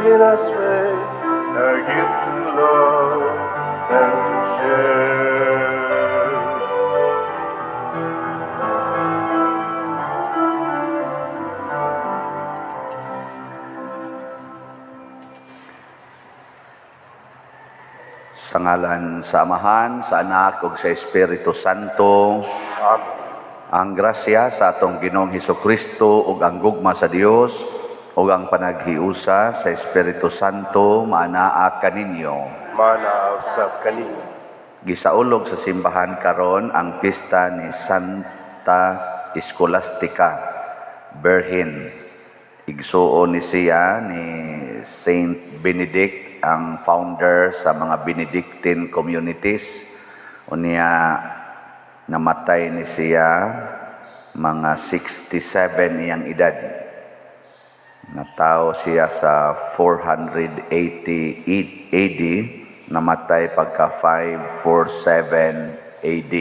Giving us faith, a gift to love and to share. Sa ngalan sa Amahan, sa Anak ug sa Espiritu Santo. Amen. Ang grasya sa atong Ginoong Hesukristo ug ang gugma sa Dios ug ang panaghiusa sa Espiritu Santo maanaa kaninyo. Maanaa usab kaninyo. Gisaulog sa simbahan karon ang pista ni Santa Escolastica Birhen. Igsuon ni siya ni Saint Benedict, ang founder sa mga Benedictine communities. Unya namatay ni siya mga 67 iyang edad. Natawo siya sa 480 AD, namatay pagka 547 AD.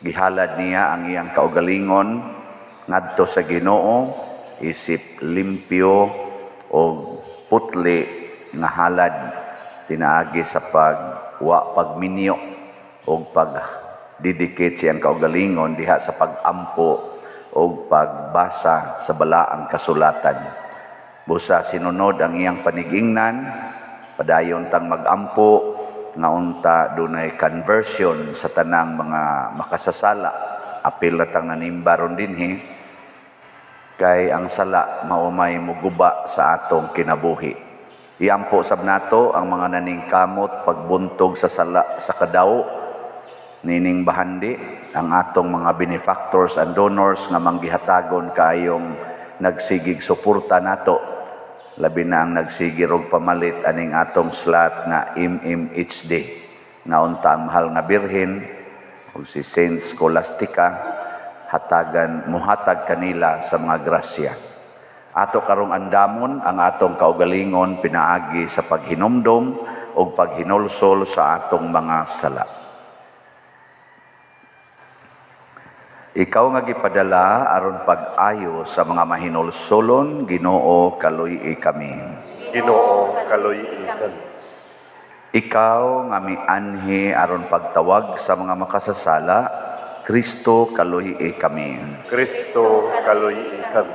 Gihalad niya ang iyang kaugalingon ngadto sa Ginoo isip limpyo o putli nga halad pinaagi sa pagwa pagminyo o pag-dedicate siyang kaugalingon diha sa pagampo o pagbasa sa balaang kasulatan. Busa sinunod ang iyang panigingnan, padayon tang magampo nga unta dunay conversion sa tanang mga makasasala. Apil na tang nanimba ron dinhi kay ang sala mao may muguba sa atong kinabuhi. Iampo sab nato ang mga naningkamot pagbuntog sa sala sa kadaw nining bahandi, ang atong mga benefactors and donors nga manggihatagon kaayong nagsigig suporta nato, labi na ang nagsige og pamalit aning atong slot nga MMHD nga unta ang mahal nga Birhen ug si Saint Scholastica hatagan muhatag kanila sa mga grasya. Ato karong andamon ang atong kaugalingon pinaagi sa paghinumdom ug paghinulsol sa atong mga sala. Ikaw nga gipadala aron pag-ayo sa mga mahinulsolon, Ginoo, kaluy-i kami. Ginoo, kaluy-i kami. Ikaw nga mianhi aron pagtawag sa mga makasasala, Kristo, kaluy-i kami. Kristo, kaluy-i kami.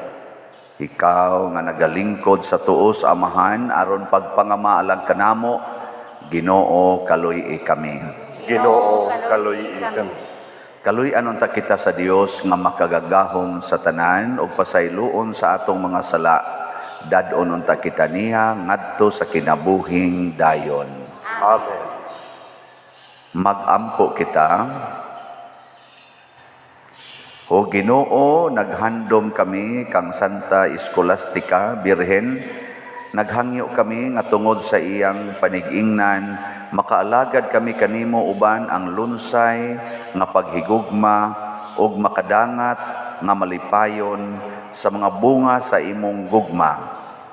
Ikaw nga nagalingkod sa tuo sa Amahan aron pagpangamaalang kanamo, Ginoo, kaluy-i kami. Ginoo, kaluy-i kami. Kaluy-an unta kita sa Dios nga makagagahom sa tanan ug pasayloon sa atong mga sala. Dad-on unta kita niya ngadto sa kinabuhing dayon. Amen. Magampo kita. O Ginoo, naghandom kami kang Santa Escolastica Birhen. Naghangyo kami nga tungod sa iyang panigingnan, makaalagad kami kanimo uban ang lunsay nga paghigugma ug makadangat nga malipayon sa mga bunga sa imong gugma.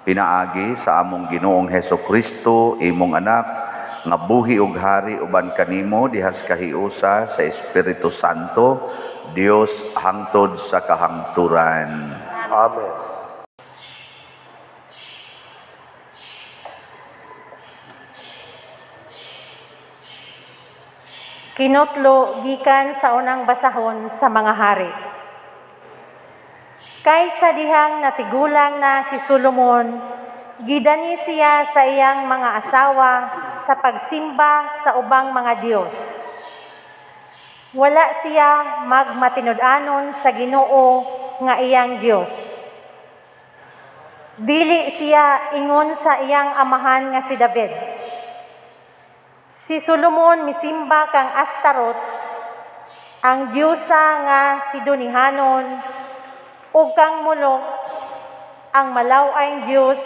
Pinaagi sa among Ginoong Heso Kristo, imong anak, nga buhi ug hari uban kanimo dihas kahiusa sa Espiritu Santo, Dios hangtod sa kahangturan. Amen. Kinutlo gikan sa unang basahon sa mga hari. Kaysa dihang natigulang na si Solomon, gidani siya sa iyang mga asawa sa pagsimba sa ubang mga Dios. Wala siya magmatinud-anon sa Ginoo nga iyang Dios. Dili siya ingon sa iyang amahan nga si David. Si Solomon misimba kang Astarot, ang diyusa nga Sidonihanon, ug kang Molok, ang malaw-ay Diyos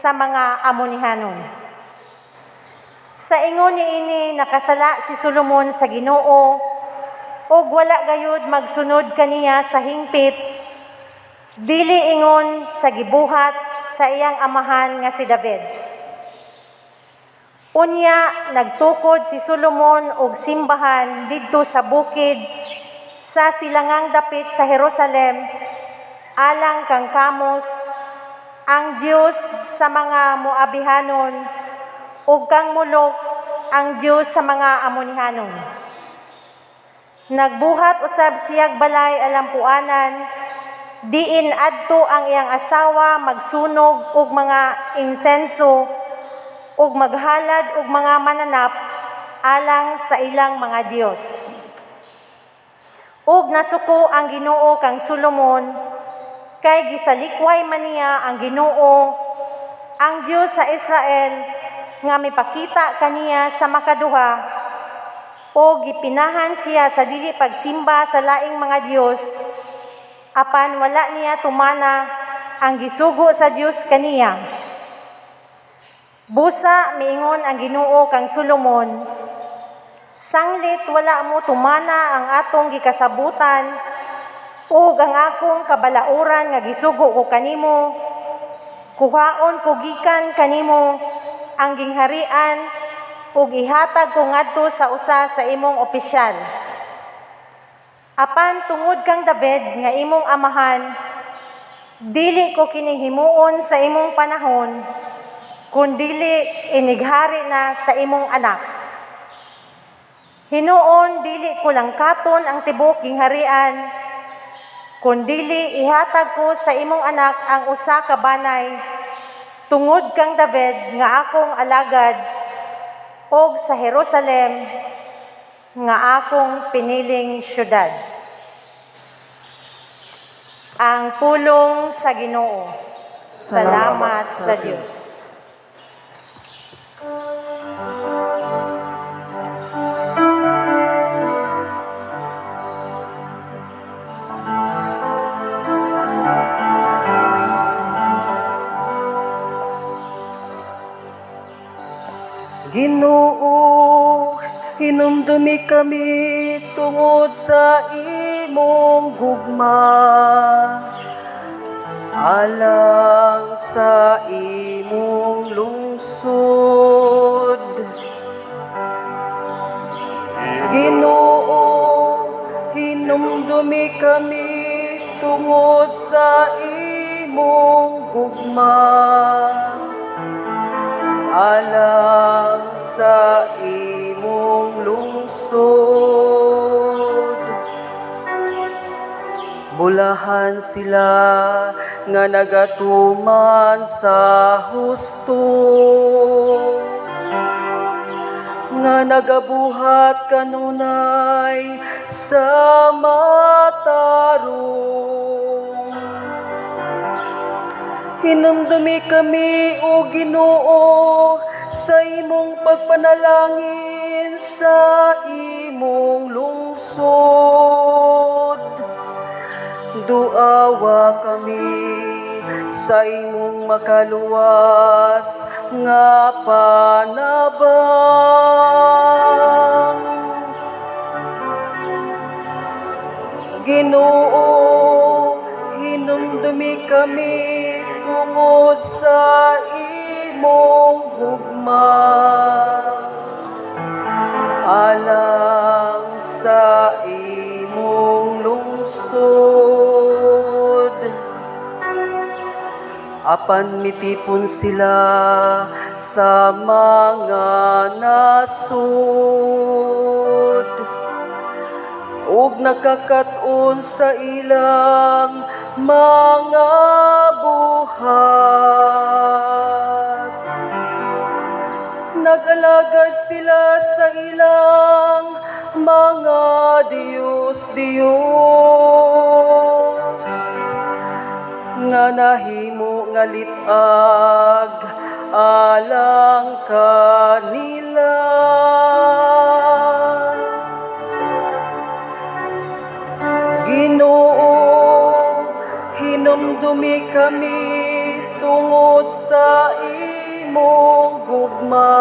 sa mga Amonihanon. Sa ingon niini nakasala si Solomon sa Ginoo, ug wala gayud magsunod kaniya sa hingpit, dili ingon sa gibuhat sa iyang amahan nga si David. Unya nagtukod si Solomon og simbahan didto sa bukid sa silangang dapit sa Jerusalem alang kang Kamos ang Dios sa mga Moabihanon, ug kang Molok, ang Dios sa mga Amonihanon. Nagbuhat usab siyag balay alampuanan, diin adto ang iyang asawa magsunog og mga insenso ug maghalad og mga mananap alang sa ilang mga dios. Ug nasuko ang Ginoo kang Solomon kay gisalikway man niya ang Ginoo, ang Dios sa Israel, nga mipakita kaniya sa makaduha o gipinahan siya sa dili pagsimba sa laing mga dios, apan wala niya tumana ang gisugo sa Dios kaniya. Busa miingon ang Ginoo kang Solomon, "Sanglit wala mo tumana ang atong gikasabutan ug ang akong kabalauran nga gisugo ko kanimo, kuhaon ko gikan kanimo ang gingharian ug ihatag ko ngadto sa usa sa imong opisyal. Apan tungod kang David nga imong amahan, dili ko kini himuon sa imong panahon, kundili inighari na sa imong anak. Hinuon dili ko langkaton ang tibuok gingharian, kundili ihatag ko sa imong anak ang usa ka banay tungod kang David nga akong alagad og sa Jerusalem nga akong piniling syudad." Ang pulong sa Ginoo. Salamat sa Dios. Ginoo, hinumdumi kami tungod sa imong gugma, alang sa imong lungsod. Ginoo, hinumdumi kami tungod sa imong gugma, alang sa imong lungsod. Bulahan sila nga nagatuman sa husto, nga nagabuhat kanunay sa matarong. Hinumdumi kami, O Ginoo, sa imong pagpanalangin sa imong lungsod. Duawa kami sa imong makaluwas nga panabang. Ginoo, hinumdumi kami tungod sa imong gugma, alang sa imong lungsod. Apan mitipon sila sa mga nasud, ug nakakaton sa ilang mga buhat. Nag-alagad sila sa ilang mga Diyos-Diyos nga nahimo nga lit-ag alang kanila. Ginoo, hinumdumi kami tungod sa imong gugma,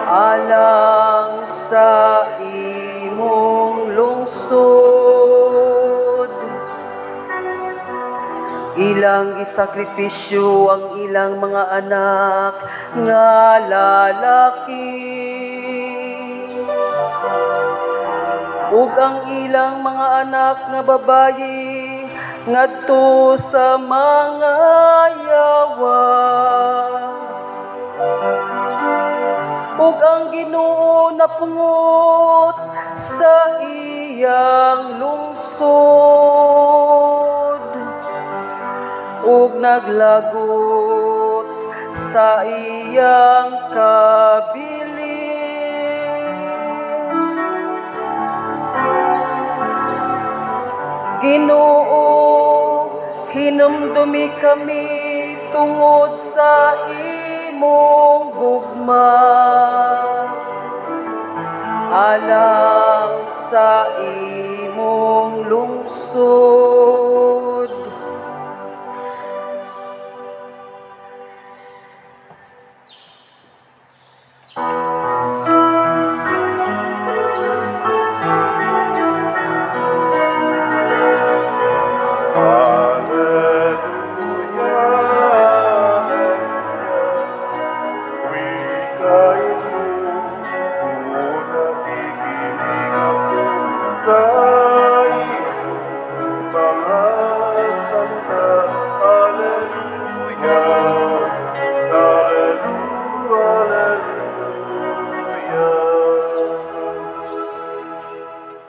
alang sa imong lungsod. Ilang isakripisyo ang ilang mga anak nga lalaki, ug ang ilang mga anak nga babayi ngadto sa mga yawa. Ug ang Ginoo napungot sa iyang lungsod ug naglagot sa iyang kabilin. Ginoo, hinumdumi kami tungod sa imong gugma, alang sa imong lungsod.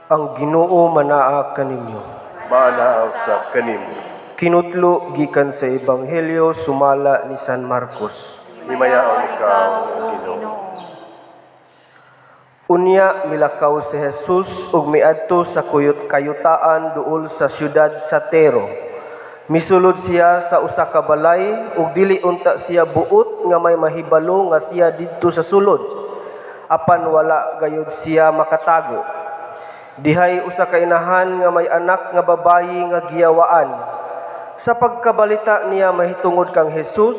Ang Ginoo manaa kaninyo. Manaa usab kanimo. Kinutlo gikan sa Ebanghelyo sumala ni San Marcos. Himayaon ikaw, Ginoo. Unya milakaw si Jesus ug miadto sa kuyot kayutaan duol sa siyudad sa Tiro. Misulod siya sa usa ka balay ug dili unta siya buot nga may mahibalo nga siya didto sa sulod. Apan wala gayud siya makatago. Dihay usa ka inahan nga may anak nga babayi nga giyawaan. Sa pagkabalita niya mahitungod kang Jesus,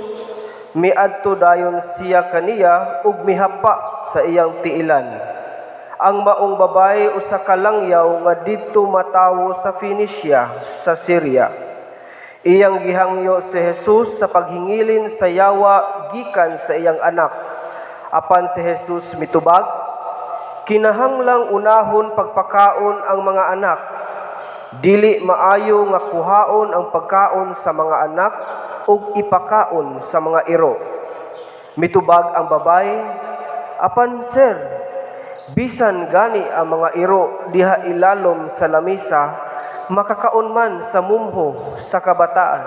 miadto dayon siya kaniya ug mihapa sa iyang tiilan. Ang maong babayi usa ka langyaw nga didto matawo sa Phoenicia sa Syria. Iyang gihangyo si Jesus sa paghingilin sa yawa gikan sa iyang anak. Apan si Jesus mitubag, kinahanglang unahon pagpakaon ang mga anak. Dili maayo nga kuhaon ang pagkaon sa mga anak ug ipakaon sa mga iro. Mitubag ang babaye, apan sir, bisan gani ang mga iro diha ilalom sa lamisa, makakaon man sa mumho sa kabataan.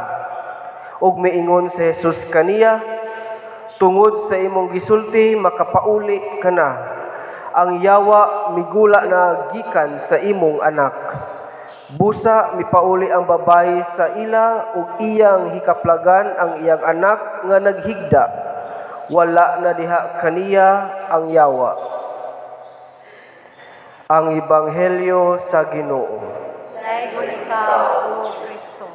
Ug miingon si Jesus kaniya, tungod sa imong gisulti makapauli ka na. Ang yawa migula na gikan sa imong anak. Busa mipauli ang babayi sa ila ug iyang hikaplagan ang iyang anak nga naghigda. Wala na diha kaniya ang yawa. Ang Ebanghelyo sa Ginoo. Daygon ikaw, O Kristo.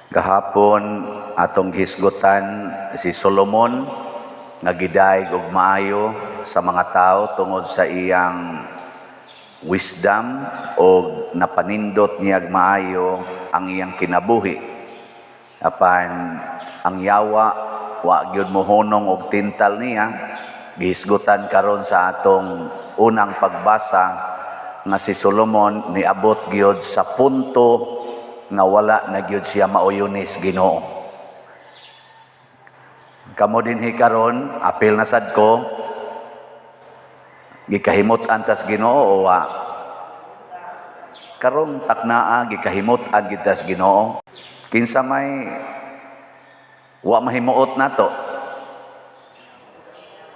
Gahapon atong hisgutan si Solomon nga gidayeg og maayo sa mga tao tungod sa iyang wisdom og napanindot niyag maayo ang iyang kinabuhi. Apan ang yawa wa gyud mohunong og tintal niya. Gihisgutan karon sa atong unang pagbasa nga si Solomon niabot gyud sa punto nga wala na gyud siya mauyunis Ginoo. Kamo dinhi karon, apil na sad ko, gikahimut-an tas Ginoo o wa? Karong taknaa gikahimut-an gid tas Ginoo. Kinsa may wa mahimuot nato?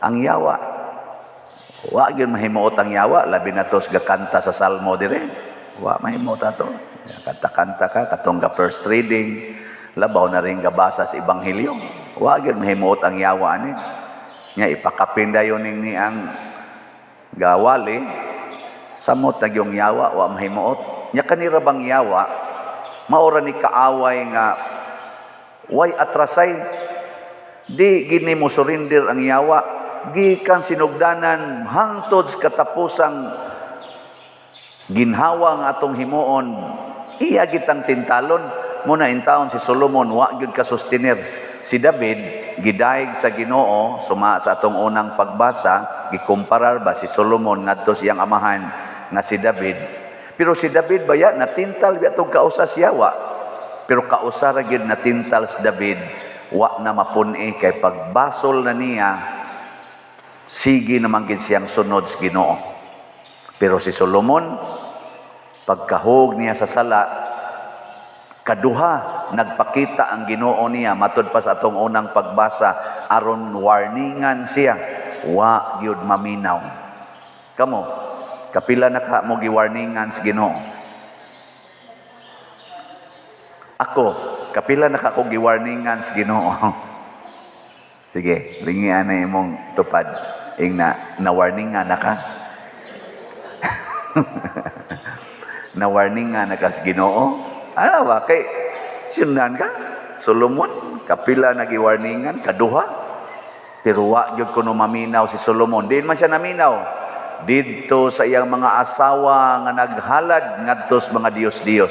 Ang yawa. Wa gyud mahimuot ang yawa, labi na tos gakanta sa Salmo dire. Wa mahimuot ato. Kanta-kanta ka katong ga first reading, labaw na rin gabasa sa Ebanghelyo. Wa gyud mahimuot ang yawa ani. Nya ipakapin dayon ning ni ang gawali, samot na gyung yawa, wa mahimuot. Nya kanira bang yawa, maora ni kaaway nga way atrasay. Di gini mo surrender ang yawa, gikan sinugdanan hangtod sa katapusang ginhawa nga atong himuon, iya gitang tintalon. Muna in taon si Solomon wa gyud ka sustenir. Si David gidayeg sa Ginoo suma sa atong unang pagbasa, gikumparar ba si Solomon ngadto siyang amahan nga si David. Pero si David baya natintal biya tong kausa siya wa. Pero kausa ra gyud natintal si David, wa na mapun-i kay pagbasol na niya, sige naman gid siyang sunod sa Ginoo. Pero si Solomon, pagkahug niya sa sala, kaduha nagpakita ang Ginoo niya matud pa sa atong unang pagbasa aron warningan siya, wa gyud maminaw. Kamo, kapila na ka mo giwarningan sa Ginoo? Ako, kapila na ka ko giwarningan sa Ginoo? Sige, lingian na imong tupad. Ingna, na-warningan na ka? Na-warningan na ka sa Ginoo? Ano ba? Kay, sinundan ka? Solomon, kapila na giwarningan, kaduha. Pero wa gyud kuno maminaw si Solomon. Diin man siya naminaw. Didto sa iyang mga asawa nga naghalad ngadto sa mga Diyos-Diyos.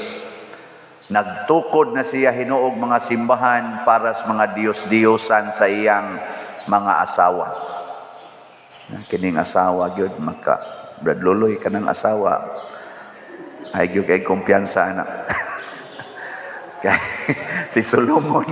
Nagtukod na siya hinuog mga simbahan para sa mga Diyos-Diyosan sa iyang mga asawa. Kining asawa gyud maka Brad Luloy kanang asawa. Ay gyud kay kumpiyansa anak. Kay si Solomon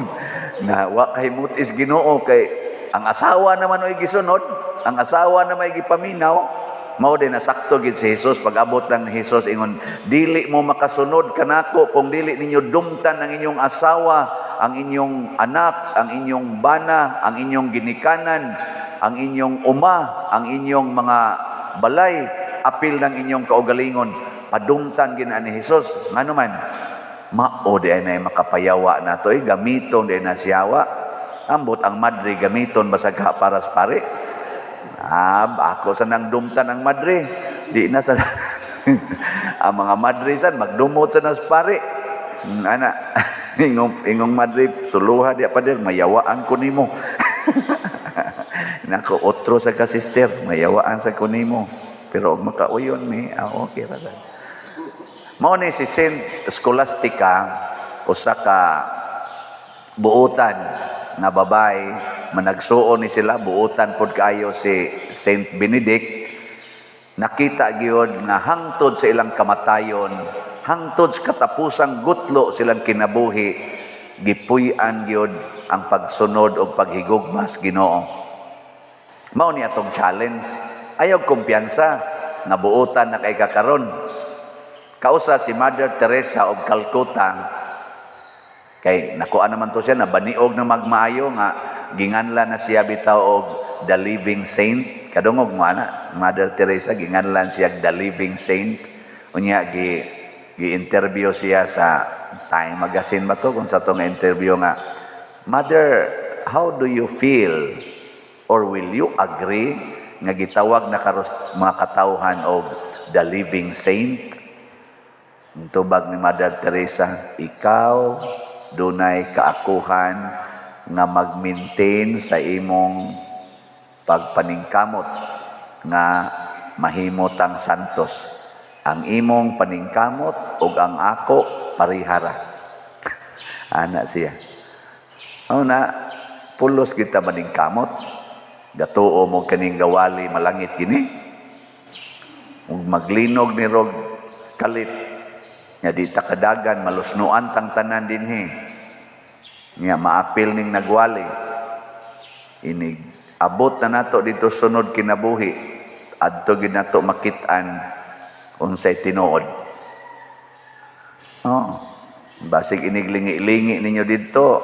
na wa kay mutis Ginoo kay ang asawa naman oy gisunod, ang asawa na may gipaminaw. Mao din nasakto gid si Jesus pag-abot lang ni Jesus ingon, dili mo makasunod kanako kung dili ninyo dumtan ang inyong asawa, ang inyong anak, ang inyong bana, ang inyong ginikanan, ang inyong uma, ang inyong mga balay, apil ng inyong kaugalingon. Padumtan gid ni Jesus. Ngano man? Mao di ay na makapayawa nato, gamiton di na siyawa. Ambot ang madre gamiton basag ka para sa pare. Ako sa nang dumtan ang madre. Di na sa ang mga madre san magdumot sa nas pare. Ana, ingong madre suluha di pa dir mayawaan ko nimo. Nako otro sa ka sister, mayawaan sa ko nimo. Pero og makauyon mi, okay ra sad. Mao ni si Saint Scholastica, usa ka buotan nga babae, managsuon ni sila, buotan pod kaayo si Saint Benedict. Nakita gyud nga hangtod sa ilang kamatayon, hangtod sa katapusang gutlo silang kinabuhi, gipuy-an gyud ang pagsunod o paghigugma sa Ginoo. Mao ni atong challenge. Ayaw kumpiyansa nga buotan na kay kakaron. Kausa si Mother Teresa of Calcutta, kay nakuha naman to siya, nabaniog na magmaayo nga ginganlan na siya bitaw og the living saint. Kadungog mo ana, Mother Teresa ginganlan siya the living saint. Unya gi-interview siya sa Time magazine ba to, kung sa tong interview nga, Mother, how do you feel or will you agree nga gitawag na karos mga katawhan og the living saint? Ang tubag ni Mother Teresa, ikaw dunay kaakuhan nga mag-maintain sa imong pagpaningkamot nga mahimo tang santos. Ang imong paningkamot ug ang ako parihara. Ana siya. Una, pulos kita maningkamot. Gatuo mo kaning gawali malangit kini. Ug maglinog ni rog kalit. Nga di ta kadagan, malusnoan tang tanan dinhi. Nga maapil ning nagwali. Inig abot na nato dito sunod kinabuhi. Adto gid nato makit-an unsay tinuod. Oh, basig iniglingi-lingi ninyo didto.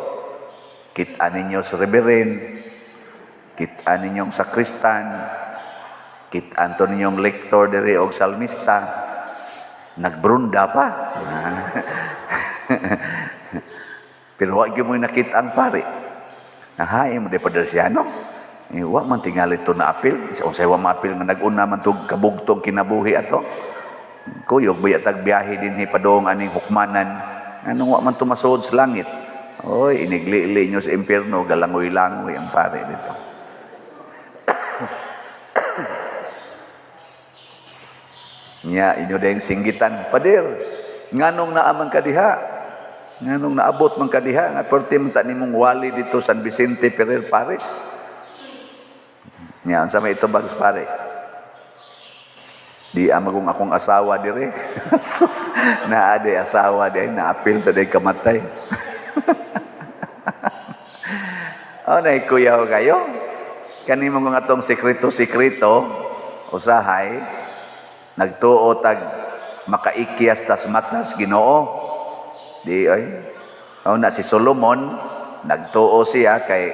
Kit-an ninyo sa reverend, kit-an ninyong sakristan, kit-an to ninyong lektor diri og salmista. Nagbrunda pa. Pero wa gyud mo nakita ang pare. Nahain mo di pa siya, no? Wa man tingali to na apil. Unsay wa maapil nga nag-una man tog kabugtong kinabuhi ato. Kuyog ba tag biyahe dinhi padung aning hukmanan. Anong wa man tumasuod sa langit? Oy, iniglili nyo sa impierno, galangoy-langoy ang pare dito. Nya inyo dayong singgitan, pader, nganong naaman ka diha? Nganong naabot man ka diha nga perti man ta nimong wali dito San Vicente Ferrer Parish. Nya unsa may itubag sa pare? Di amagong akong asawa dire. Naa di asawa di naapil sa day kamatay. Oh, nay kuyaw kayo. Kani mo nga atong sekreto-sekreto usahay nagtuo tag makaikyas tas matas Ginoo. Di ay. Oh, na si Solomon nagtuo siya kay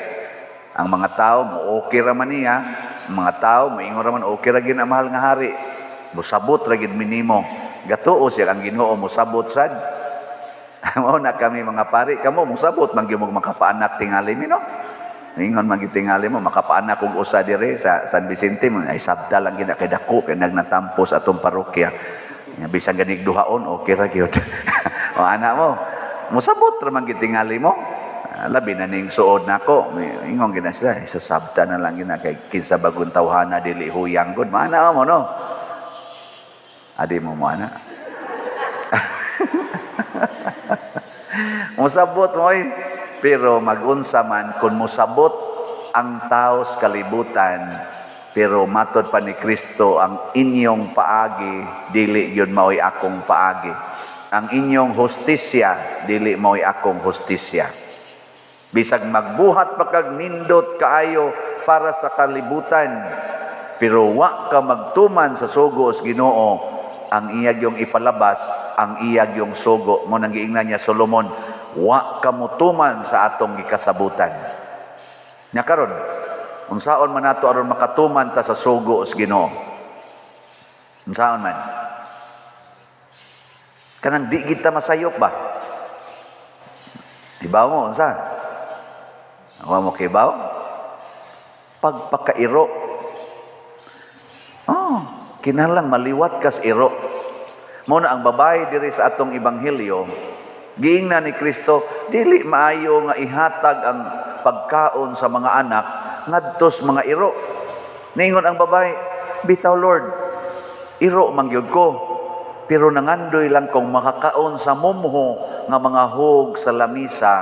ang mga tao mo okay ra man niya, ang mga tao moingon ra man okay ra gid ang mahal nga hari. Musabot ra gid minimo. Gatuo siya ang Ginoo musabot sad. Mao na kami mga pari kamo musabot man gyud mo makapaanak tingali mi, no. Ingon man gyud tingali mo makapaanak og usa dire sa San Vicente mo ay sabta lang gid kay dako kay nagnatampos atong parokya. Bisan ganig duhaon okay ra gyud. O ana mo musabot ra man gyud tingali mo. Labi na ning suod nako. Ingon gid na sila, sa sabta na lang gid na kay kinsa bagong tawhana dili huyang gud. Maana mo no. Adi mo mo ana. Musabot mo oy. Pero magunsa man kun musabot ang tao sa kalibutan, pero matod pa ni Kristo ang inyong paagi dili gyud maoy akong paagi. Ang inyong hustisya dili maoy akong hustisya. Bisag magbuhat pa kag nindot kaayo para sa kalibutan, pero wa ka magtuman sa sugo sa Ginoo, ang iyag yung ipalabas, ang iyag yung sugo. Mo nang giingnan niya Solomon, wa ka motuman sa atong gikasabutan. Nya karon, unsaon man nato aron makatuman ta sa sugo sa Ginoo? Unsaon man? Kanang di kita masayop ba? Ibaw mo unsa? Wa mo kibaw? Pagpakairo. Oh, kinahanglan maliwat kas iro. Mao na ang babae diri sa atong ebanghelyo, giingnan ni Kristo, dili maayo nga ihatag ang pagkaon sa mga anak ngadtos mga iro. Ningon ang babae, bitaw Lord, iro man gyud ko, pero nangandoy lang kong makakaon sa mumho nga mga hog sa lamisa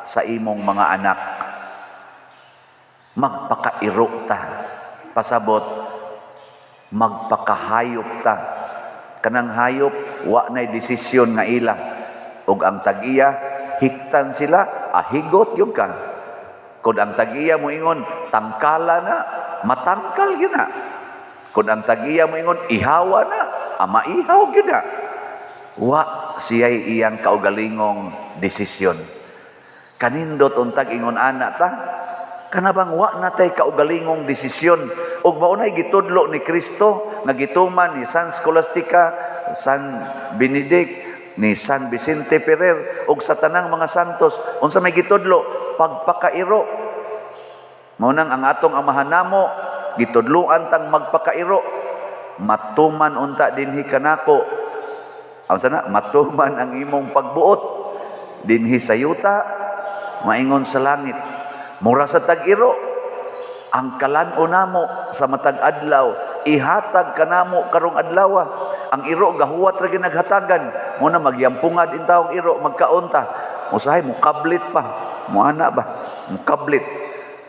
sa imong mga anak. Magpakairo ta. Pasabot, magpakahayop ta. Kanang hayop, wa na'y desisyon nga ila. Ug ang tag-iya, hiktan sila, ahigot yun ka. Kung ang tag-iya moingon, tangkala na, matangkal yun na. Kung ang tag-iya moingon, ihawa na, maihaw yun na. Wa siya'y iyang kaugalingong desisyon. Kanindot untag ingon ana ta, kanabang wa na tay kaugalingong desisyon. Ug maunay gitudlo ni Kristo nga gituman ni San Scholastica, San Benedict, ni San Vicente Ferrer ug sa tanang mga santos. Unsa may gitudlo? Pagpakairo. Mao nang ang atong amahan namo gitudloan tang magpakairo. Matuman unta dinhi kanako. Unsa na? Matuman ang imong pagbuot dinhi sa yuta, maingon sa langit. Mura sa tag-iro, ang kalan-o namo sa matag adlaw, ihatag kanamo karong adlaw. Ang iro gahuwat ra ginaghatagan. Mo na magyampungad in taong iro, magkaon ta. Usahay mukablit pa. Muana ba? Mukablit.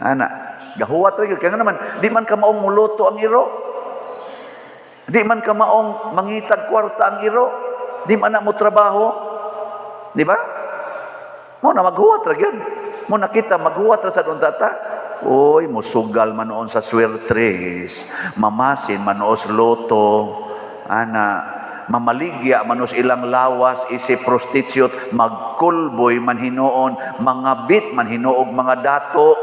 Ana, gahuwat ra gyud. Kaya nga naman, di man ka maong muluto ang iro. Di man ka maong mangitag kwarta ang iro. Di man na mo trabaho. Di ba? Mo na maghuwat ra gyud. Mo nakita maghuwat ra sa unta ta. Oy, musugal man noon sa swertres, mamasin man noos loto, ana, mamaligya man noos ilang lawas isip prostitute, magkulboy man hinuon, mangabit man hinuog mga dato,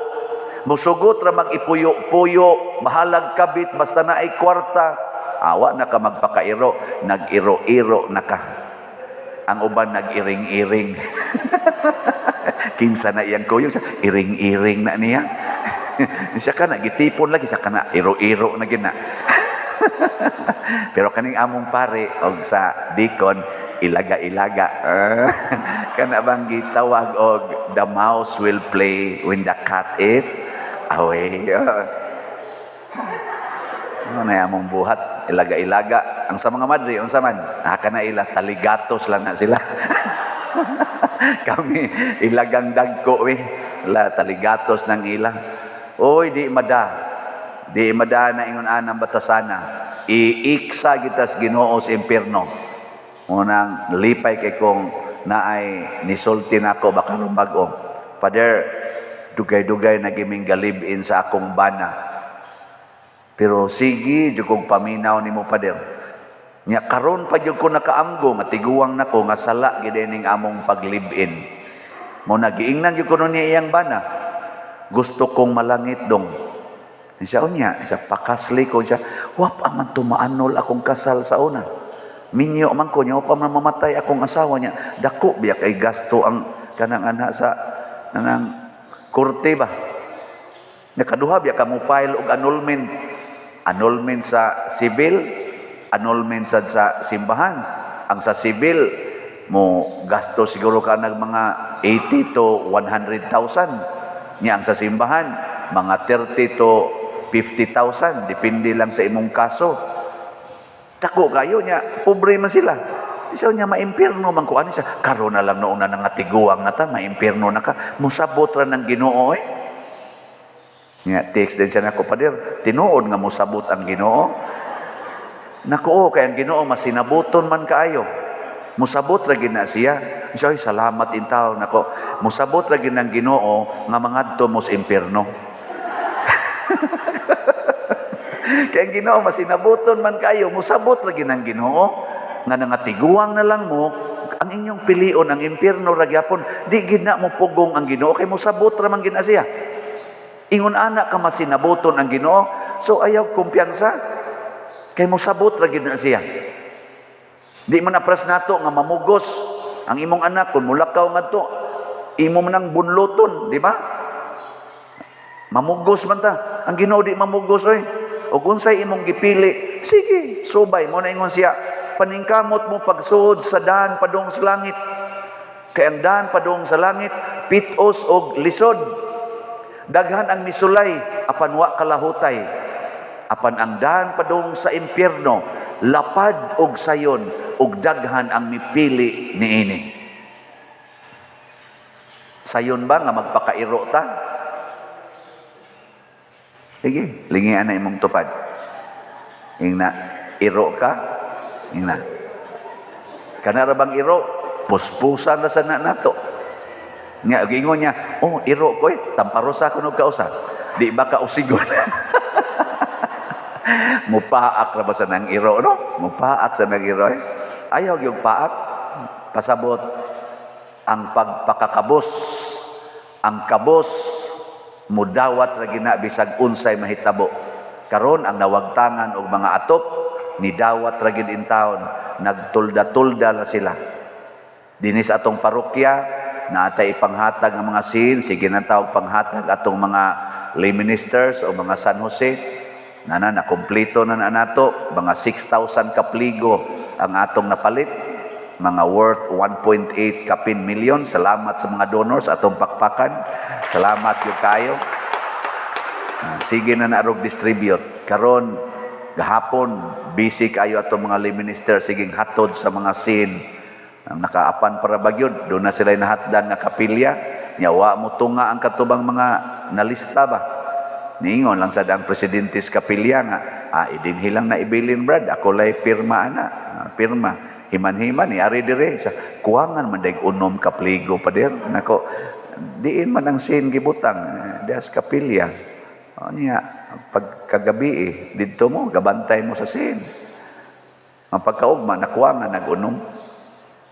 musugot ra mag-ipuyo-puyo, bahalag kabit basta na ay kwarta. Awa na ka magpakairo, nag-iro-iro na ka. Ang uban nag-iring-iring. Kinsa na iyang kuyog, iring-iring na niya. Siya ka na, gitipon lagi, siya ka na, iro-iro na gina. Pero kaning among pare, og sa dikon, ilaga-ilaga. Kana bang gitawag og the mouse will play when the cat is away. Ano na among buhat, ilaga-ilaga. Ang sa mga madre, unsa man, kana ila, taligatos lang na sila. Kami ilagang dagko eh. La taligatos ng ila. Oy, di mada. Di mada na ingon anang batasana. Iiksa gitas Ginoo sa impierno. Unang lipay kay kong naay nisulti nako baka bag-o. Father, dugay-dugay na giming galib-in sa akong bana. Pero sige, jud kong paminaw nimo, Father. Nya karon pa jud ko nakaamgo nga tiguang nako nga sala gid ning among paglib-in. Mo nagiingnan jud ko niya iyang bana. Gusto kong malangit dong. Siya unya, siya pakasli ko siya. Wa pa man tumaanol akong kasal sa una. Minyo man ko niya, wa pa man mamatay akong asawa niya. Dako biya kay gasto ang kanang ana sa kanang korte ba. Nakaduha biya ka mo file og annulment. Annulment sa civil, annulment sa simbahan. Ang sa civil mo gasto siguro ka nag mga 80 to 100,000. Nya ang sa simbahan mga 30 to 50,000, depende lang sa imong kaso. Dako kayo niya, pobre man sila. Isa niya maimpierno man ko ani siya. Karon na lang noon na nga tiguang na ta, maimpierno na ka. Musabot ra ng Ginoo eh. Nya text din siya nako, "Pader, tinuod nga mosabot ang Ginoo?" Nako, oh, kay ang Ginoo masinabuton man kaayo. Musabot ra gid na siya. Siya, "Ay, salamat intaw nako. Musabot ra gid ng Ginoo nga mangadto mo sa impierno." Kay ang Ginoo masinabuton man kayo, musabot ra gid ng Ginoo nga nangatiguang na lang mo ang inyong pilion ang impierno ra gyapon. Di gid na mo pugong ang Ginoo kay musabot ra man gid na siya. Ingon ana ka masinabuton ang Ginoo, so ayaw kumpiyansa kay musabot ra gid na siya. Di man apras nato nga mamugos ang imong anak kung mulakaw ngadto, imo man ang bunluton, di ba? Mamugos man ta. Ang Ginoo di mamugos oy. O kung unsay imong gipili, sige, subay mo na ingon siya. Paningkamot mo pagsuod sa daan padung sa langit. Kay ang daan padung sa langit, pitos og lisod. Daghan ang misulay apan wa kalahutay. Apan ang daan padung sa impyerno, lapad og sayon ug daghan ang mipili niini. Sayon ba nga magpakairo ta? Sige, lingian na imong tupad. Ingna, iro ka? Ingna. Kana ra bang iro? Puspusan na sa na nato. Nga, ingon niya, "Oh, iro ko eh, tamparosa ko og kausa." Di ba ka usigon? Mupaak ra ba sa nang iro, no? Mupaak sa nang iro eh. Ayaw yung paak. Pasabot ang pagpakakabos. Ang kabos mudawat ra gina bisag unsay mahitabo. Karon ang nawagtangan og mga atop nidawat ra gid intawon, nagtulda-tulda na sila. Dinhi sa atong parokya naatay ipanghatag ang mga sin, sige na tawag panghatag atong mga lay ministers o mga San Jose. Nana na kompleto na na nato mga 6,000 ka pligo ang atong napalit, mga worth 1.8 kapin million. Salamat sa mga donors, atong pakpakan. Salamat yung kayo. Sige na narog distribute. Karon gahapon busy kayo atong mga lay minister siging hatod sa mga sin. Ang nakaapan para bagyod, doon na sila nahatdan nga kapilya. Nya wa mo tunga ang katubang mga nalista ba. Niingon lang sa ang presidente sa kapilya nga, idinhi lang na ibilin, brad, ako lay pirma ana, pirma. Himan-himan ni ari dire sa kuwangan man dag unom ka pligo, pader. Nako, diin man ang sin gibutang dias kapilya. O niya pag kagabi eh, didto mo gabantay mo sa sin. Ang pagkaugma nakuwangan nag-unom.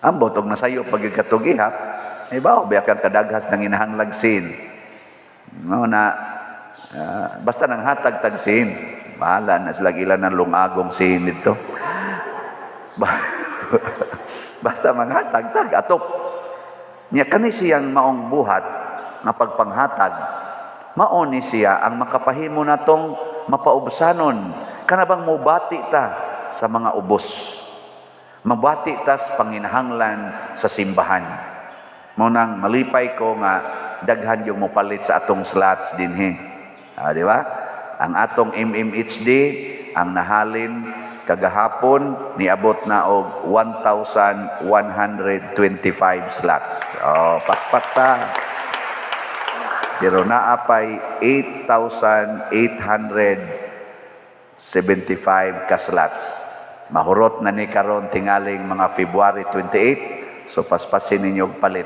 Ambot og nasayo pag katug ihap, ay bawo biya kang kadaghas ng inahanglag sin. No na basta nang hatag tag sin. Bahala na sila ilan ng lungagong sin dito. Basta manghatag tag atop. Nya kani siyang maong buhat nga pagpanghatag, mao ni siya ang makapahimo natong mapaubsanon. Kana bang mobati ta sa mga ubos. Mabati ta sa panginahanglan sa simbahan. Mao nang malipay ko nga daghan yung mopalit sa atong slots dinhi. Di ba? Ang atong MMHD Ang nahalin kagahapon niabot na og 1,125 slots. Oh, pakpak ta. Pero naa pay 8,875 ka slots. Mahurot na ni karon tingaling mga February 28. So paspasin ninyo og palit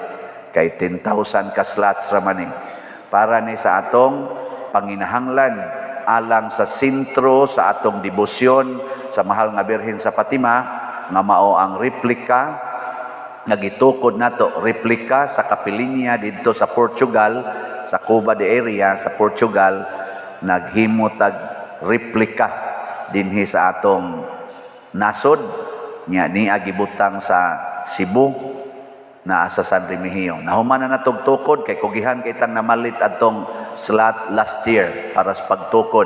kay 10,000 ka slots ra man ni. Para ni sa atong panginahanglan alang sa sentro sa atong debosyon sa Mahal nga Birhen sa Fatima, nga mao ang replika nga gitukod nato, replika sa kapilinya didto sa Portugal, sa Cuba de area sa Portugal. Naghimo tag replika dinhi sa atong nasod nya, niya gibutang sa Cebu, naa sa San Remigio. Nahuman na natog tukod kay kugihan kay tang namalit atong slot last year para sa pagtukod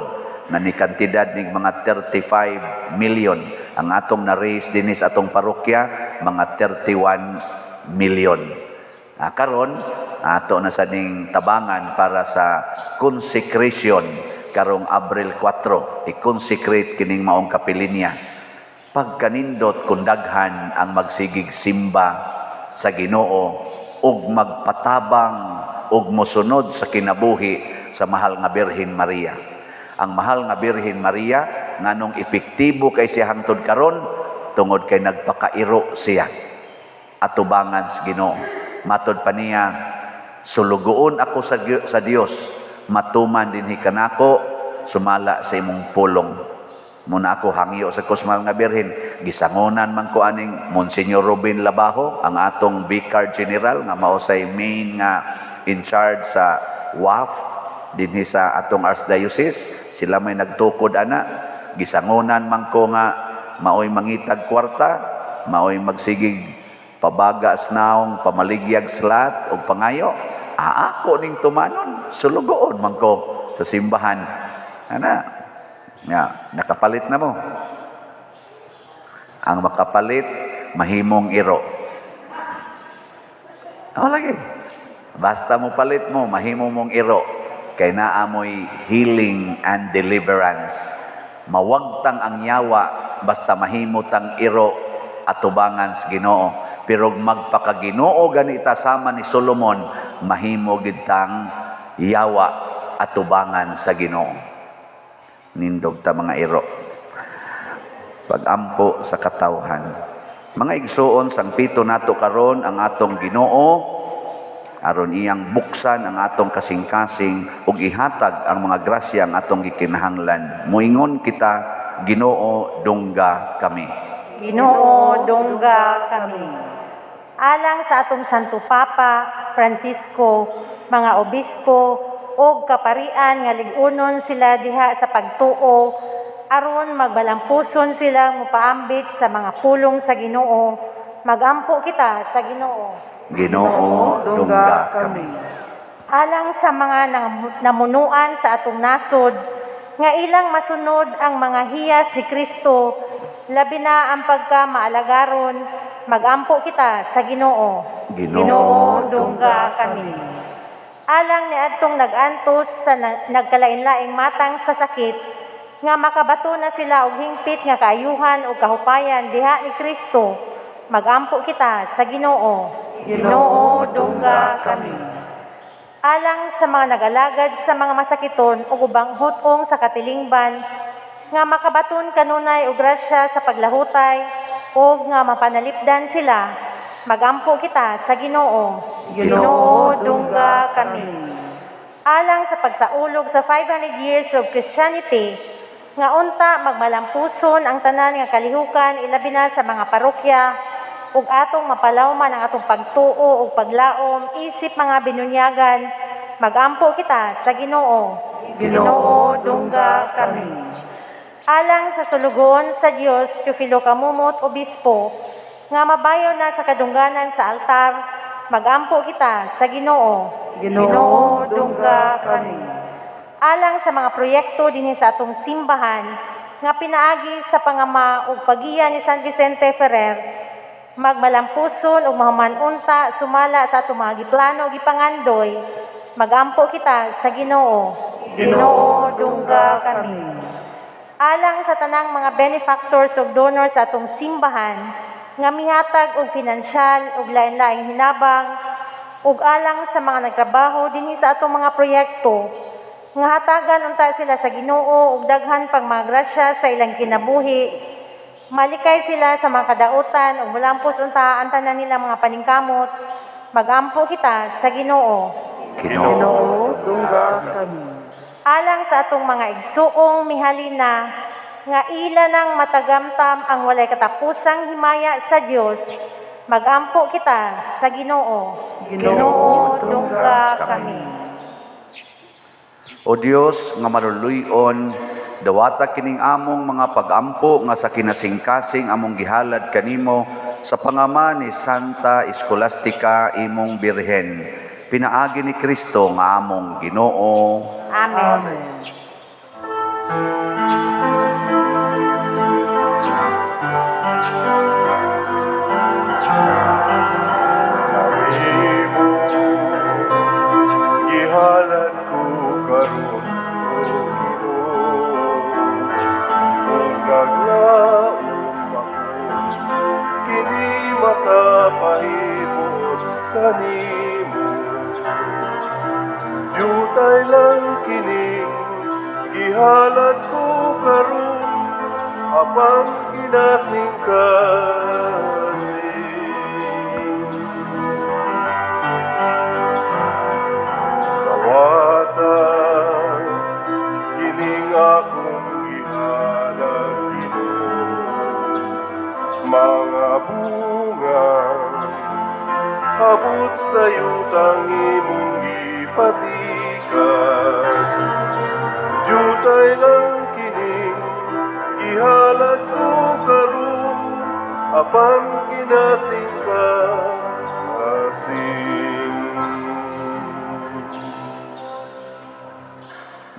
na ni kantidad ning mga 35 million. Ang atong na-raise dinhi sa atong parokya, mga 31 million. Karon ato na sa ning tabangan para sa consecration karong Abril 4, i-consecrate kining maong kapilinya. Pagkanindot kung daghan ang magsigig simba sa Ginoo ug magpatabang ug mosunod sa kinabuhi sa Mahal nga Birhen Maria. Ang Mahal nga Birhen Maria, nganong epektibo kay siya hangtod karon? Tungod kay nagpakairo siya atubangan sa Ginoo. Matod pa niya, "Sulugoon ako sa Dios, matuman dinhi kanako sumala sa imong pulong." Muna ako hangyo sa Kusmal nga Birhen, gisangonan man ko aning Monsignor Ruben Labajo, ang atong Vicar General nga mao say main nga in charge sa WAF dinhi sa atong Archdiocese. Sila may nagtukod ana. Gisangonan man ko nga maoy mangitag kwarta, maoy magsigig pabaga sa naong, pamaligyag slot og pangayo. Ah, ako ning tumanon, sulugoon man ko sa simbahan. Ana, ya, nakapalit na mo. Ang makapalit, mahimong iro. Ako lagi. Basta mo palit mo, mahimo mong iro. Kay naa mo'y healing and deliverance. Mawagtang ang yawa, basta mahimo tang iro atubangan sa Ginoo. Pero magpakaginoo ganita sama ni Solomon, mahimo gid tang yawa atubangan sa Ginoo. Nindog ta, mga iro. Pagampo sa katawhan. Mga igsuon, sangpito nato karon ang atong Ginoo aron iyang buksan ang atong kasing-kasing ug ihatag ang mga grasya ang atong gikinahanglan. Muingon kita, Ginoo, dungga kami. Ginoo, dungga kami. Alang sa atong Santo Papa Francisco, mga obispo ug kaparian nga lig-unon sila diha sa pagtuo aron magbalampuson sila mopaambit sa mga pulong sa Ginoo, magampo kita sa Ginoo. Ginoo, dungga kami. Alang sa mga namunuan sa atong nasod nga ilang masunod ang mga hiyas ni Kristo, labi na ang pagka maalagaron, magampo kita sa Ginoo. Ginoo, dungga kami. Alang ni adtong nag-antos sa nagkalain-laing matang sa sakit nga makabato na sila og hingpit nga kaayuhan ug kahupayan diha ni Kristo, magampo kita sa Ginoo. Ginoo, dungga kami. Alang sa mga nagalagad sa mga masakiton ug ubang hut-ong sa katilingban nga makabaton kanunay og grasya sa paglahutay ug nga mapanalipdan sila, magampo kita sa Ginoo. Ginoo, dungga kami. Alang sa pagsaulog sa 500 years of Christianity nga unta magmalampuson ang tanan nga kalihukan, ilabi na sa mga parokya, ug atong mapalawman ang atong pagtuo ug paglaom isip mga binunyagan, magampo kita sa Ginoo. Ginoo, dungga kami. Alang sa sulugoon sa Dios Teofilo Camomot, obispo, nga mabayo na sa kadungganan sa altar, magampo kita sa Ginoo. Ginoo, dungga kami. Alang sa mga proyekto dinhi sa atong simbahan nga pinaagi sa pangama ug pagiya ni San Vicente Ferrer, magmalampuson ug mahuman unta sumala sa atong mga giplano ug gipangandoy, magampo kita sa Ginoo. Ginoo, dungga kami. Alang sa tanang mga benefactors ug donors sa atong simbahan nga mihatag og pinansyal ug lain-laing hinabang ug alang sa mga nagtrabaho dinhi sa atong mga proyekto nga hatagan unta sila sa Ginoo ug daghan pang mga grasya sa ilang kinabuhi. Malikay sila sa mga kadautan ug mulampos unta ang tanan nilang mga paningkamot. Magampo kita sa Ginoo. Ginoo, Ginoo, dungga kami. Alang sa atong mga igsuong mihalina nga ila nang matagamtam ang walay katapusang himaya sa Dios, magampo kita sa Ginoo. Ginoo, dungga kami. O Dios nga maluluy-on, dawata kining among mga pagampo nga sa kinasingkasing among gihalad kanimo sa pangama ni Santa Escolastica imong Birhen. Pinaagi ni Kristo nga among Ginoo. Amen. Amen. Kanimo gihalad ko karon, o Ginoo, kung naglaom ako kini makapahimuot kanimo. Jutay lang kining gihalad ko karon apang kinasingkasing. Dawata kining akong gihalad, Ginoo, mga bunga abot sa yutang imong gipatikan. Jutay lang kining gihalad ko karon apang kinasingkasing.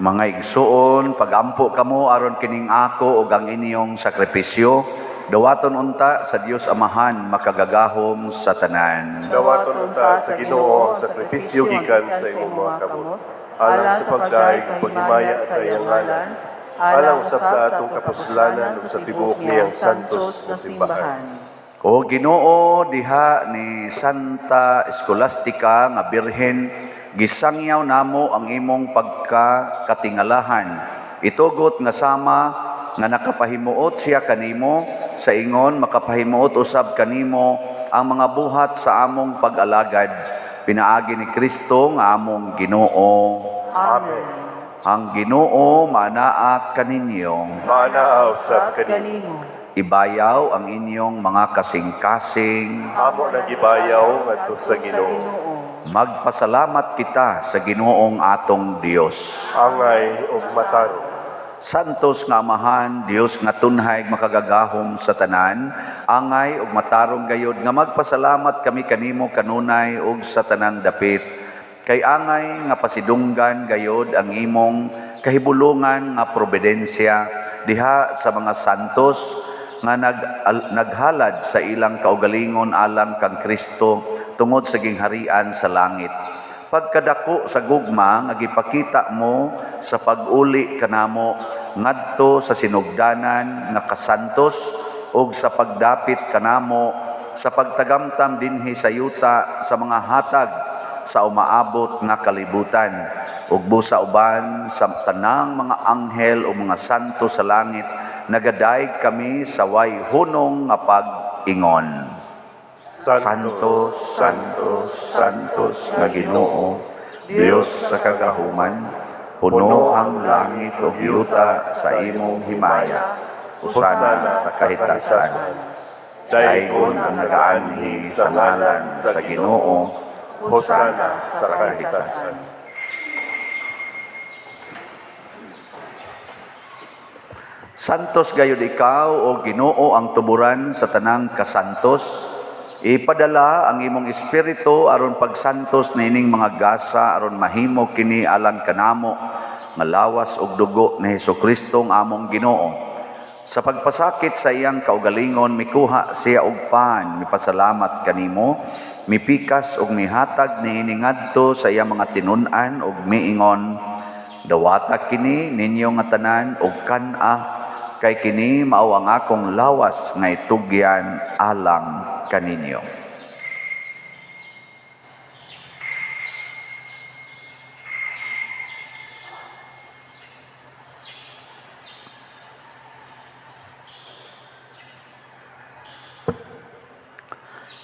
Mga igsuon, pagampo kamo aron kining ako ug ang inyong sakripisyo, dawaton unta sa Dios Amahan makagagahom sa tanan. Dawaton unta sa Ginoo ang sakripisyo gikan sa imong mga kamot, alang sa pagdayeg ug paghimaya sa iyang ngalan, alang usab sa atong kapuslanan ug sa tibuok niyang santos nga simbahan. O Ginoo, diha ni Santa Escolastica nga Birhen, gisangyaw namo ang imong pagkakatingalahan. Itugot nga sama nga nakapahimuot siya kanimo, sa ingon makapahimuot usab kanimo ang mga buhat sa among pag-alagad. Pinaagi ni Kristo nga among Ginoo. Amen. Ang Ginoo manaa kaninyo. Maanaa usab kanimo. Ibayaw ang inyong mga kasing-kasing. Amo nang gibayaw ngadto sa Ginoo. Magpasalamat kita sa Ginoong atong Dios. Angay ug matarong. Santos nga Amahan, Dios nga tunhay makagagahom sa tanan, angay ug matarong gayod nga magpasalamat kami kanimo kanunay ug sa tanang dapit. Kay angay nga pasidunggan gayod ang imong kahibulungan nga providensya diha sa mga santos nga naghalad sa ilang kaugalingon alang kang Kristo tungod sa gingharian sa langit. Pagkadako sa gugma nga gipakita mo sa pag-uli kanamo ngadto sa sinugdanan nga kasantos ug sa pagdapit kanamo sa pagtagamtam dinhi sa yuta sa mga hatag sa umaabot nga kalibutan ug busa uban sa tanang mga anghel o mga santo sa langit, nagadayeg kami sa way hunong nga pag-ingon. Santo, Santo, Santos nga Ginoo, Dios sa kagahuman, puno ang langit ug yuta sa imong himaya. Hosana sa kahitasan. Daygon ang nagaanhi sa ngalan sa Ginoo. Hosana sa kahitasan. Santos gayud ikaw o Ginoo ang tuburan sa tanang kasantos. Ipadala ang imong espiritu aron pagsantos niining mga gasa aron mahimo kini alang kanamo nga lawas ug dugo ni Hesukristo ang among Ginoo. Sa pagpasakit sa iyang kaugalingon mikuha siya og pan, mipasalamat kanimo, mipikas ug mihatag niini ngadto sa iyang mga tinun-an ug miingon, dawata kini ninyo nga tanan og kan-a, Kay kini mao ang akong lawas nga itugyan alang kaninyo.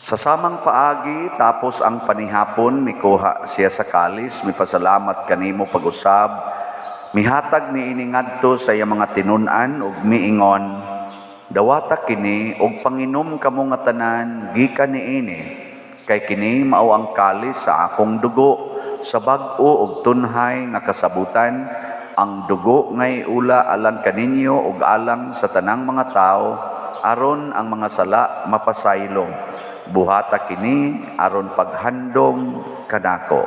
Sa samang paagi, tapos ang panihapon, mikuha siya sa kalis, mipasalamat kanimo pag-usab, mihatag niini ngadto sa iyang mga tinun-an ug miingon, dawata kini ug panginom kamo nga tanan gikan niini, kay kini mao ang kalis sa akong dugo, sa bag-o ug tunhay nga kasabutan, ang dugo ngay ula alang kaninyo ug alang sa tanang mga tawo, aron ang mga sala mapasaylo. Buhata kini aron paghandom kanako.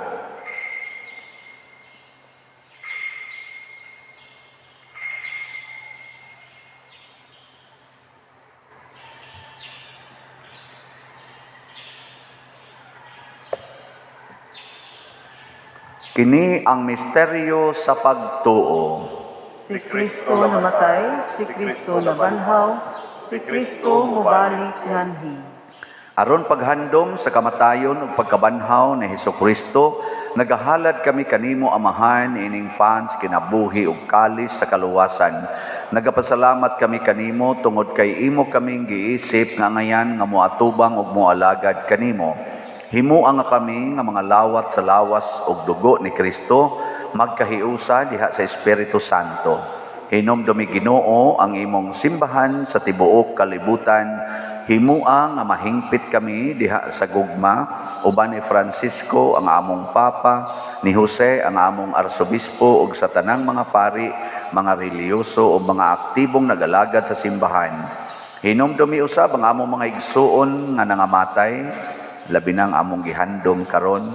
Kini ang misteryo sa pagtuo. Si Kristo namatay, si Kristo nabanhaw, si Kristo mobalik nganhi. Aron paghandom sa kamatayon ug pagkabanhaw ni Hesukristo, nagahalad kami kanimo Amahan ining pan sa kinabuhi ug kalis sa kaluwasan. Nagapasalamat kami kanimo tungod kay imo kaming giisip nga ngayan nga moatubang ug moalagad kanimo. Himua nga kami nga mga lawat sa lawas ug dugo ni Kristo, magkahiusa diha sa Espiritu Santo. Hinumdumi Ginoo ang imong simbahan sa tibuok kalibutan. Himua nga mahingpit kami diha sa gugma uban ni Francisco ang among Papa, ni Jose ang among Arsobispo ug sa tanang mga pari, mga relihiyoso ug mga aktibong nagalagad sa simbahan. Hinumdumi usab ang among mga igsuon nga nangamatay, labi nang among gihandom karon.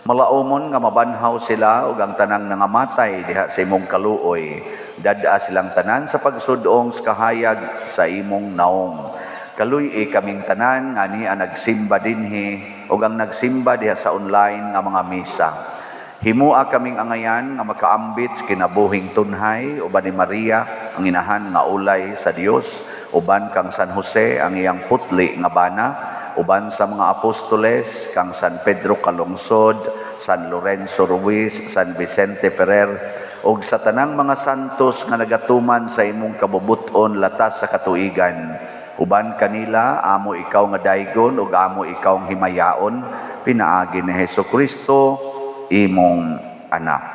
Malaumon nga mabanhaw sila ug ang tanang nangamatay diha sa imong kaluoy. Dad-a silang tanan sa pagsudong sa kahayag sa imong naong. Kaluy-i kaming tanan nga niya nagsimba dinhi ug ang nagsimba diha sa online nga mga misa. Himua kaming angayan nga makaambit sa kinabuhing tunhay uban ni Maria ang inahan nga ulay sa Dios, uban kang San Jose ang iyang putli nga bana, uban sa mga apostoles kang San Pedro Calungsod, San Lorenzo Ruiz, San Vicente Ferrer ug sa tanang mga santos nga nagatuman sa imong kabubut-on latas sa katuigan. Uban kanila amo ikaw nga daygon ug amo ikaw ang himayaon pinaagi ni Hesukristo imong anak.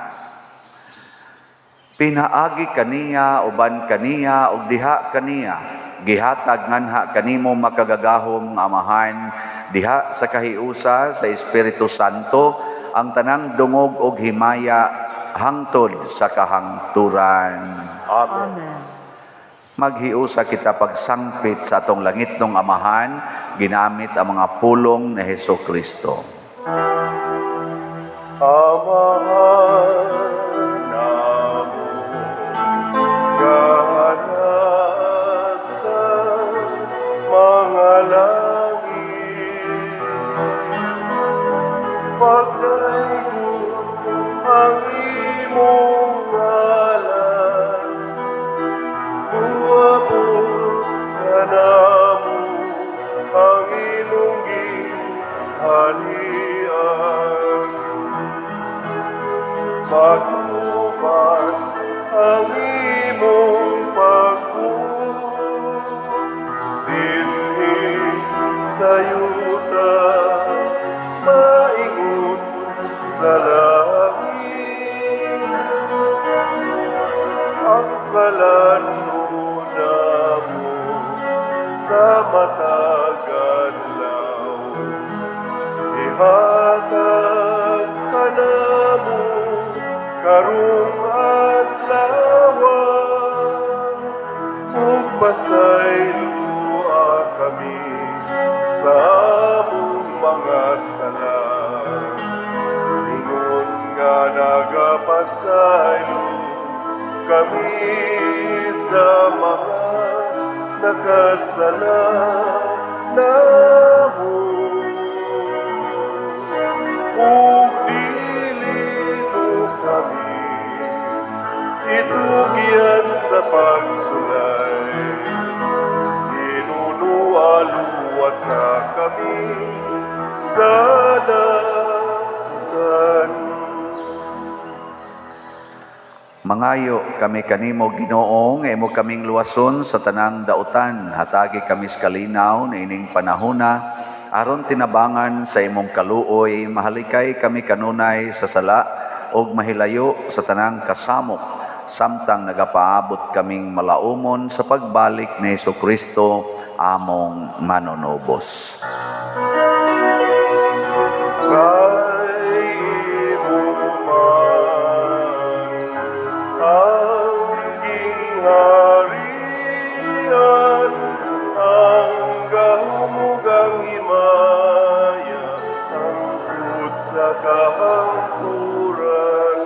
Pinaagi kaniya uban kaniya ug diha kaniya gihatag nganha kanimo makagagahom nga Amahan diha sa kahiusa sa Espiritu Santo ang tanang dungog ug himaya hangtod sa kahangturan. Amen. Amen. Maghiusa kita pagsangpit sa atong langitnong Amahan ginamit ang mga pulong ni Hesukristo. Amahan namo nga nasa mga langit, pagdaygon ang imong ngalan, moabot kanamo ang imong gingharian. Matuman ang imong pagbuot dinhi sa yuta, maingon sa langit. Ang kalan-on namo sa matag adlaw, ihatag kanamo karong adlaw, ug pasayloa kami sa among mga sala, ingon nga nagapasaylo kami sa mga nakasala namo. Ug dili mo kami itugyan sa pagsulay, Luwasa kami sa dautan. Mangayo kami kanimo, Ginoo, nga imo kaming luwason sa tanang dautan. Hatagi kami sa kalinaw niining panahona aron tinabangan sa imong kaluoy mahalikay kami kanunay sa sala ug mahilayo sa tanang kasamok samtang nagapaabot kaming malaumon sa pagbalik ni Hesukristo among manunubos. Kay imo man ang gingharian, ang gahom ug ang himaya, hangtod sa kahangturan.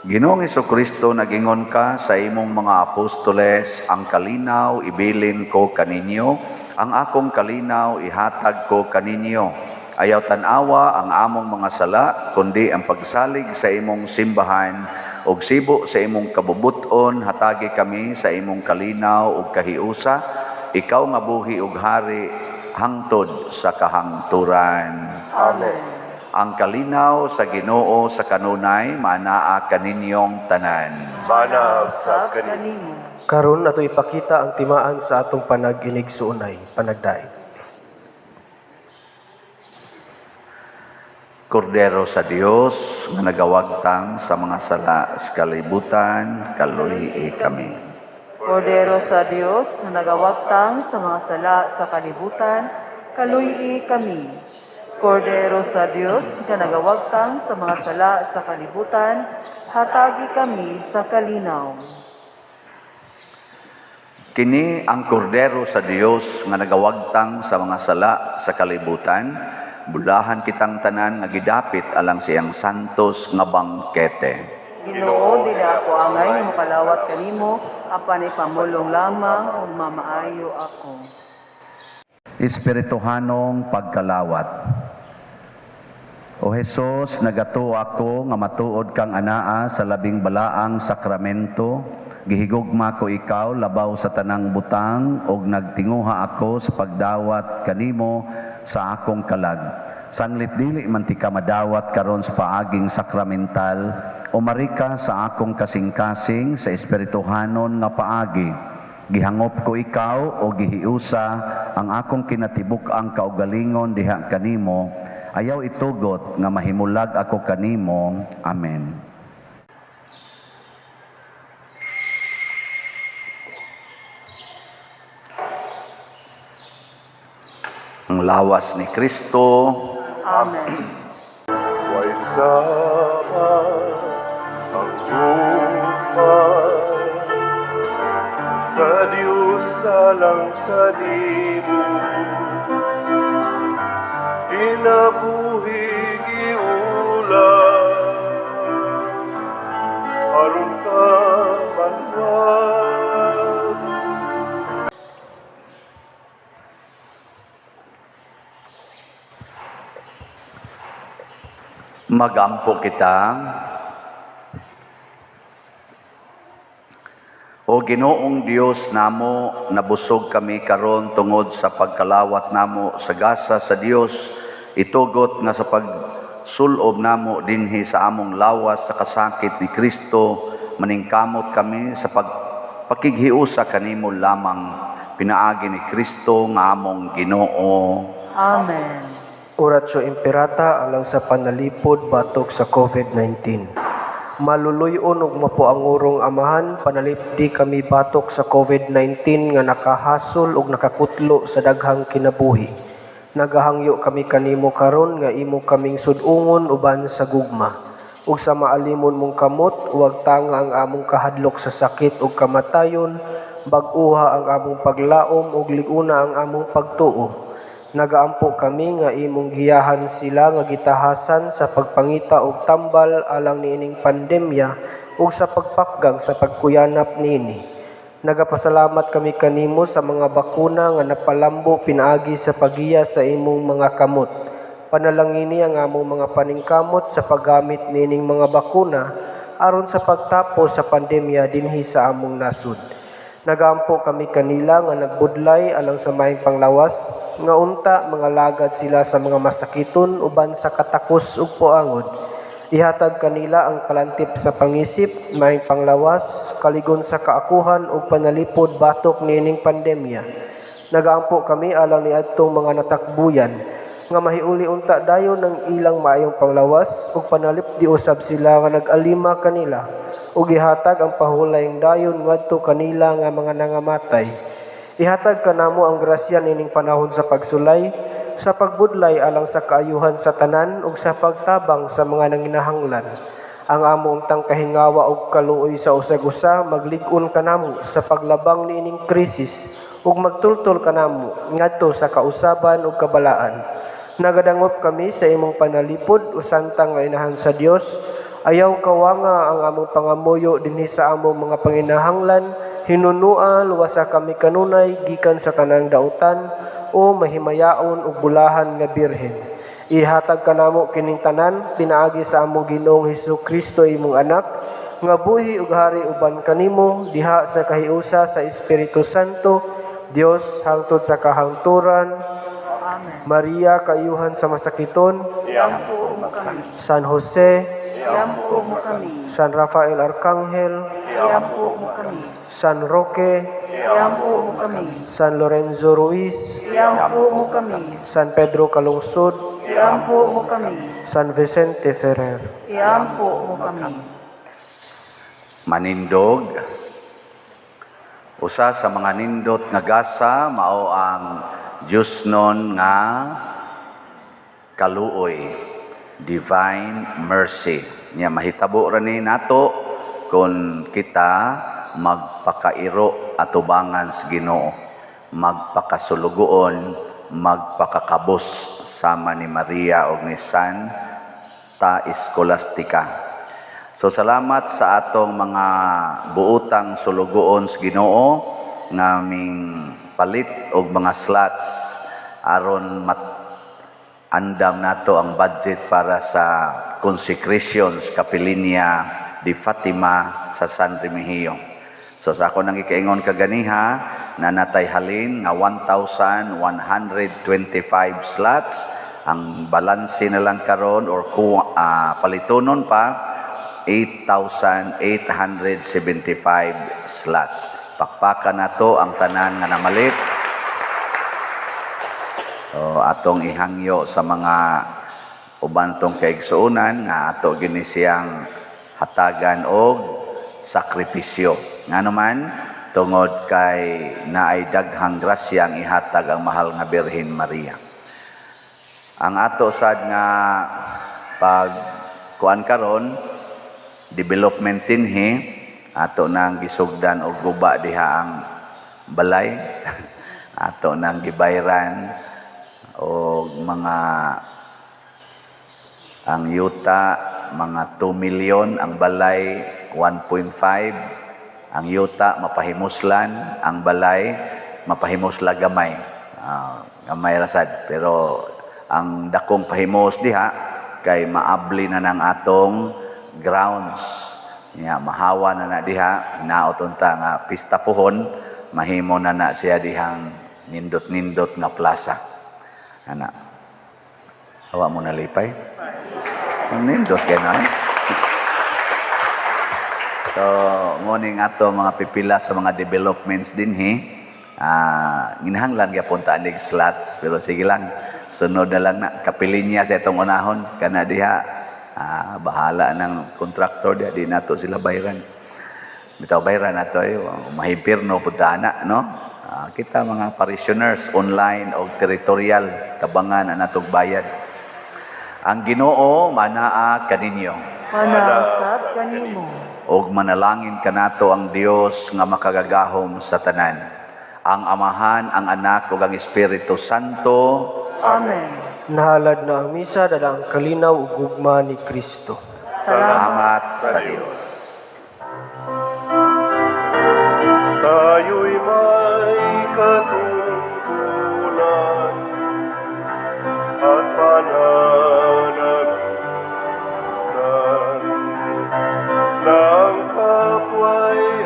Ginoong Hesukristo, nagingon ka sa imong mga apostoles, "Ang kalinaw ibilin ko kaninyo, ang akong kalinaw ihatag ko kaninyo. Ayaw tan-awa ang among mga sala, kundi ang pagsalig sa imong simbahan, ug sibo sa imong kabubut-on, hatagi kami sa imong kalinaw ug kahiusa, ikaw nga buhi ug hari hangtod sa kahangturan." Amen. Ang kalinaw sa Ginoo sa kanunay maanaa kaninyong tanan. Maanaa usab kanimo. Karon ato ipakita ang timaan sa atong panag-inigsuonay, panagdait. Kordero sa Dios nga nagawagtang sa mga sala sa kalibutan, kaluy kami. Kordero sa Dios nga nagawagtang sa mga sala sa kalibutan, kaluy kami. Kordero sa Dios nga nagawagtang sa mga sala sa kalibutan, hatagi kami sa kalinaw. Kini ang kordero sa Dios nga nagawagtang sa mga sala sa kalibutan, bulahan kitang tanan nga gidapit alang siyang santos nga bangkete. Ginoo, dili ako angay nga mokalawat kanimo, apan ipamulong lamang ug mamaayo ako. Espirituhanong pagkalawat. O Hesus, nagatuo ako nga matuod kang anaa sa labing balaang sakramento. Gihigugma ko ikaw labaw sa tanang butang ug nagtinguha ako sa pagdawat kanimo sa akong kalag. Sanglit dili man tika madawat karon sa paaging sakramental, umarika sa akong kasing-kasing sa espirituhanon nga paagi. Gihangop ko ikaw o gihiusa ang akong kinatibuk-ang kaugalingon diha kanimo. Ayaw itugot nga mahimulag ako kanimo. Amen. Ang lawas ni Kristo. Amen. Way sapat ang gugma sa Diyos alang kanimo, kinabuhi giulam aron ka maluwas. Magampo kita. O Ginoong Dios namo, nabusog kami karon tungod sa pagkalawat namo sa gasa sa Dios. Itugot nga sa pagsulob namo dinhi sa among lawas sa kasakit ni Kristo, maningkamot kami sa pagpakighiusa kanimo lamang, pinaagi ni Kristo nga among Ginoo. Amen. Oratio Imperata alang sa panalipod batok sa COVID-19. Maluluy-on ug mapuangurong Amahan, panalipdi kami batok sa COVID-19 nga nakahasol ug nakakutlo sa daghang kinabuhi. Nagahangyo kami kanimo karon nga imo kaming sud-ungon uban sa gugma. Ug sa maalimon mong kamot, huwag tanga ang among kahadlok sa sakit ug kamatayon, bag-uha ang among paglaom ug lig-una ang among pagtuo. Nagaampo kami nga imong giyahan sila nga gitahasan sa pagpangita og tambal alang niining pandemya ug sa pagpakgang sa pagkuyanap niini. Nagapasalamat kami kanimo sa mga bakuna nga napalambo pinaagi sa pagiya sa imong mga kamot. Panalangini ang among mga paningkamot sa paggamit niining mga bakuna aron sa pagtapos sa pandemya dinhi sa among nasud. Nagampo kami kanila nga nagbudlay alang sa maayong panglawas, nga unta mga lagad sila sa mga masakiton uban sa katakos ug puangod. Ihatag kanila ang kalantip sa pangisip, maayong panglawas, kaligon sa kaakuhan ug panalipod batok niining pandemya. Nagaampo kami alang niadtong mga natakbuyan nga mahiuli unta dayon ang ilang maayong panglawas ug panalipdi usab sila nga nag-alima kanila ug ihatag ang pahulayng dayon ngadto kanila nga mga nangamatay. Ihatag kanamo ang grasya nining panahon sa pagsulay, sa pagbudlay alang sa kaayuhan sa tanan ug sa pagtabang sa mga nanginahanglan. Ang amo untang kahingawa ug kaluoy sa usag-usa maglig-on kanamo sa paglabang niining krisis ug magtultol kanamo ngadto sa kausaban ug kabalaan. Nagadangop kami sa imong panalipod o santa nga inahan sa Dios. Ayaw kawanga ang among pangamuyo dinhi sa among mga panginahanglan. Hinunua luwasa kami kanunay gikan sa tanang dautan o mahimayaon ug bulahan nga birhen. Ihatag kanamo kining tanan pinaagi sa among Ginoong Hesus Kristo, imong anak, nga buhi ug hari uban kanimo diha sa kahiusa sa Espiritu Santo, Dios, hangtod sa kahangturan. Amen. Maria, kaayuhan sa masakiton, Iampo mo kami. San Jose, Iampo mo kami. San Rafael Arcangel, Iampo mo kami. San Roque, Iampo mo kami. San Lorenzo Ruiz, Iampo mo kami. San Pedro Calungsod, Iampo mo kami. San Vicente Ferrer. Iampo mo kami. Manindog. Usa sa mga nindot nga gasa mao ang Diyosnon nga kaluoy, divine mercy. Nya mahitabo ra ni nato kung kita magpakairo atubangan sa Ginoo, magpakasulugoon, magpakakabos sama ni Maria og ni Santa Escolastica. So salamat sa atong mga buutang sulugoon sa Ginoo nga ming palit og mga slots aron mat andam nato ang budget para sa consecration sa Kapilinya di Fatima sa San Remigio. So sa ako nang ikaingon kaganiha na natay halin nga 1,125 slots, ang balanse na lang karon or palitonon pa 8,875 slots. Pakpakan nato ang tanan nga namalit. So, atong ihangyo sa mga uban tong kaigsuonan nga ato gini siyang hatagan og sakripisyo. Ngano man, tungod kay naay daghang grasya ang ihatag ang mahal nga Birhen Maria. Ang ato sad nga pag kuan karon, development dinhi, ato nang gisugdan og guba diha ang balay. Ato nang gibayran og mga ang yuta mga 2 million, ang balay 1.5, ang yuta mapahimuslan, ang balay mapahimusla gamay. Gamay ra sad, pero ang dakong pahimos diha kay maabli na ng atong grounds. Nya mahawa na na diha, naot unta nga pista puhon, mahimo na na siya dihang nindot-nindot nga plaza. Ana. Hawa mo na lipay? Ang nindot kay na. So, morning ato mga pipila sa mga developments dinhi. Ginahanglan gyapon ta anig slots, pero sige lang, sunod na lang na kapilinya sa itong unahon kana diha. Bahala ng contractor diha, di nato sila bayran. Bitaw bayran nato ay mahimpirno pud ta ana, no? Kita mga parishioners online o territorial tabangan ang natong bayad. Ang Ginoo manaa kaninyo. Manausap kanimo. Og manalangin kanato ang Dios nga makagagahom sa tanan. Ang Amahan, ang Anak ug ang Espiritu Santo. Amen. Nahalad na ang misa dala ang kalinaw ug gugma ni Kristo. Salamat sa Dios. Tayo'y may katungkulan at pananagutan ng kapwa'y